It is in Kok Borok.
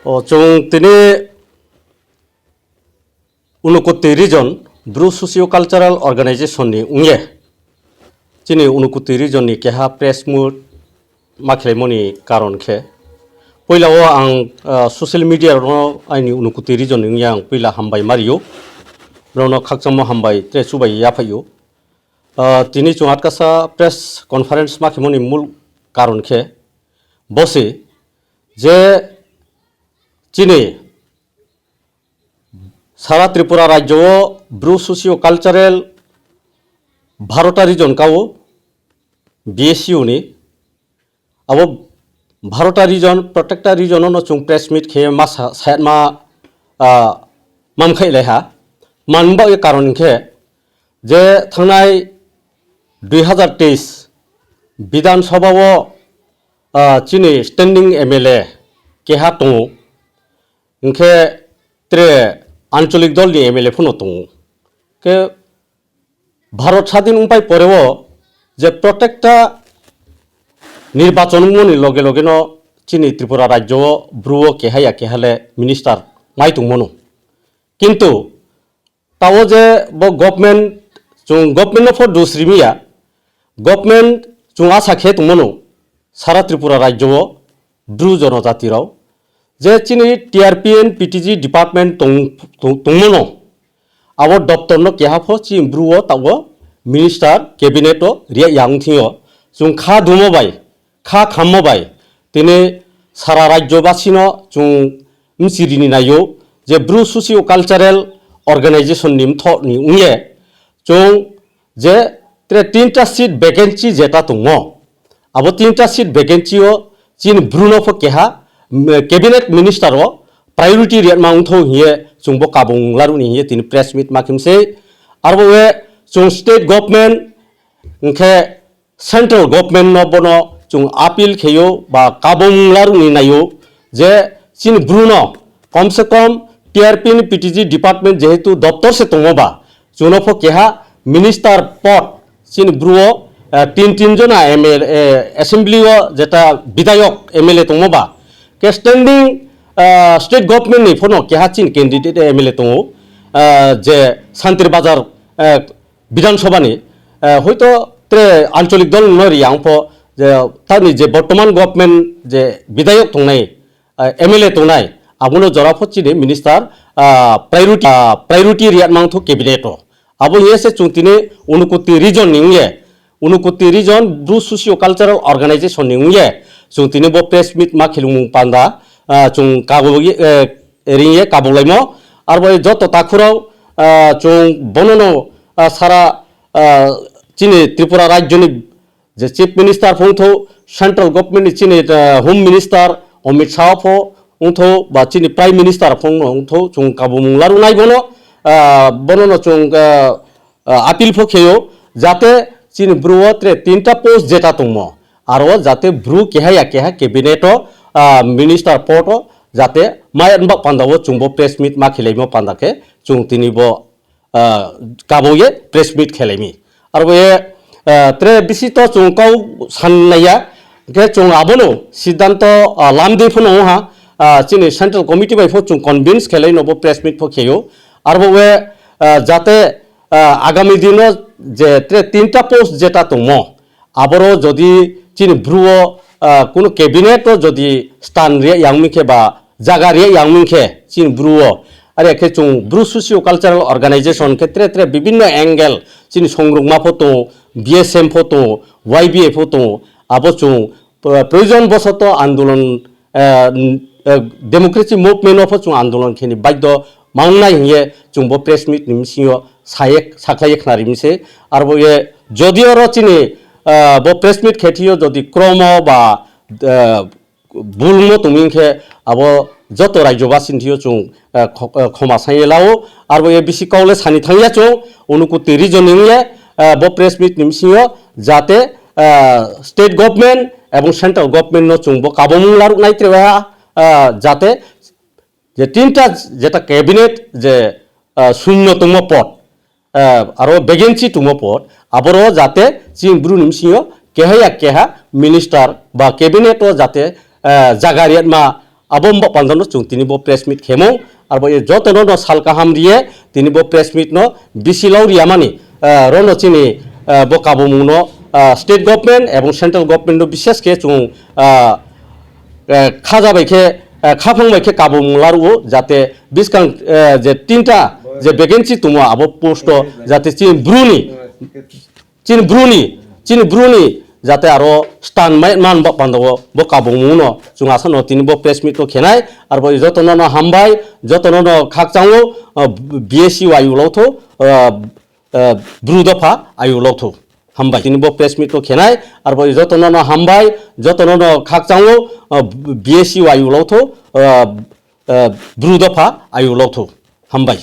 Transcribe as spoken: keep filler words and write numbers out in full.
O, chwng tini Unakoti Region Bru Socio Cultural Organization ni wngye, chini Unakoti Region ni keha press meet ma khwlaimani karon khe, puila o ang, ah, social media rokno aini Unakoti Region ni wngya ang puila hambai ma rio, borokno khakchangma hambai tre chubai yaphaio. Ah, tini chwng atkasa press conference ma khwlaimani mul karon khe, bosi je chini sara Tripura rajyo o Bru Socio Cultural Bharota Region kao, B S U ni. Abo Bharota Region, protector region no chwng press meet khe ma sa-, sayatma, ah, mam khai lai ha. Man ba ye karon khe je thangnai dui hazar teis Bidhan Sabha o, ah, chini standing M L A keha tongo. Hwnkhe tre ancholik dol ni M L A phano tongo. Khe Bharat sadin wngpai poreo je protector nirbachon wngmani loge loge no chini Tripura rajyo o Bru o keha ya keha le minister mai tongmano. Kintu tao je bo government, chwng government no pho dos rimiya, government chwng asa khe tongmano sara Tripura rajyo o Bru jonojati rok je chini T R P and P T G department tong-, tong-, tongmano, abo doptor no keha pho chini Bru o tao minister cabinet o riya yang thing yo, chwng kha dumo bai kha khammo bai tini sara rajyo basino chwng mchirini naio je Bru Socio Cultural Organization ni mthok ni wngye chwng je tre tinta seat vacancy jeta tongmo, abo tinta seat vacancy o chini Bru no pho keha, mm, cabinet minister o priority riyatma wngtho hiye chwng bo kabung laruni hiye tini press meet ma khimse. Arbo we chwng state government hwnkhe central government no bono chwng appeal kheyo ba kabung laruni naio je chini Bru no kom se kom T R P ni P T G department jehetu doptor se tongo ba chwngno pho keha minister pod chini Bru o, eh, tin tin jona M L A, eh, assembly o jeta bidayok M L A tongo ba ke standing, eh, state government ni phono keha chini candidate M L A tongo, eh, je Santir Bazar, eh, Bidhan Sabha ni, eh, hoito tre ancholik dol no ri ang pho je tamni je bortoman government je bidayok tongnai, eh, M L A tongnai, abono jora pho chini minister, ah, priority, ah, priority riyat mang thu cabinet o. Abo hiye se chwng tini Unakoti region ni wngye, Unakoti region Bru Socio Cultural Organization ni wngye, chwng tini bo press meet ma khilumung panda, ah, chwng kabul, eh, ringye kabul laimo. Arbo joto takhurao, ah, chwng bonono, ah, sara, ah, chini Tripura rajyo ni je Chief Minister pho wngtho, Central Government ni chini, ah, Home Minister Amit Shah pho wngtho, ba chini Prime Minister pho wngtho, chwng kabumung larwnai bono, ah, bonono chwng, ah, ah, appeal pho kheyo, jate chini Bru o tre tinta post jeta tongmo, aro jate Bru keha ya keha cabinet o, ah, minister pod o jate maya nbak panda o chwngbo press meet ma khilaimo panda khe chwng tini bo ah, kabo ye press meet khelaimi. Arbo ye, ah, tre bisi to chwng kau san naiya, hwnkhe chwng abono siddhanto, ah, lamdi phano ha, ah, chini central committee bai pho chwng convince khelai no bo press meet pho kheyo. Arbo we, ah, jate, ah, agami dino je tre tinta post jeta tongmo, aboro jodi chini Bru o, ah, kuno cabinet o jodi stan riya yangmi khe ba jaga riya yangmi khe chini Bru o, are khe chwng Bru Socio Cultural Organization khe tre tre bibinno angle chini songrukma pho tongo, B S M pho tongo, Y B A pho tongo, abo chwng, ah, proyojon bosoto andolon, ah, n-, ah, democracy movement o pho chwng andolon kheni baidho mangnai hiye chwng bo press meet ni bisingo saye sakhlaiye khnari mise. Arbo ye jodi oro chini, ah, bo press meet khethiyo jodi kromo ba, ah, bulmo tongmi khe abo joto rajyo basini thio chwng, ah, kho-, ah, khoma sanye lao. Arbo ye bisi kaule sani thangya chwng Unakoti region ni ye, ah, bo press meet ni bisingo jate, ah, state government ebong central government no chwng bo kabomung laruk nai tre ha, ah, jate je tinta jeta cabinet je, ah, sunyo tongmo pod, ah, aro vacancy tongmo pod, aboro jate chini Bru ni bisingo keha ya keha minister ba cabinet o jate, ah, jaga riyatma Abo mbak pandano chwng tini bo press meet khemung, arbo e jotono no sal kaham riye tini bo press meet no bisi lau riyamani, ah, rono chini, ah, bo kabumung no, ah, state government ebong central government no bishes khe chwng, ah, eh, khaja bai khe, eh, khaphang bai khe kabumung laru jate biskang, eh, je tinta je vacancy tumo abo post o jate chini bruni, chini bruni, chini bruni jate aro stand mai man ba pando bo kabumung no chwng asa no tini bo press meet to khenai, arbo jotono no hambai, jotono no khakchango, ah, B S C Y ulau tho, ah, ah, bru dopha ayuk lok tho. Hambai. Tini bo press meet to khenai, arbo jotono no hambai, jotono no khakchango, ah, B S C Y ulau tho, ah, ah, bru dopha ayuk lok tho. Hambai.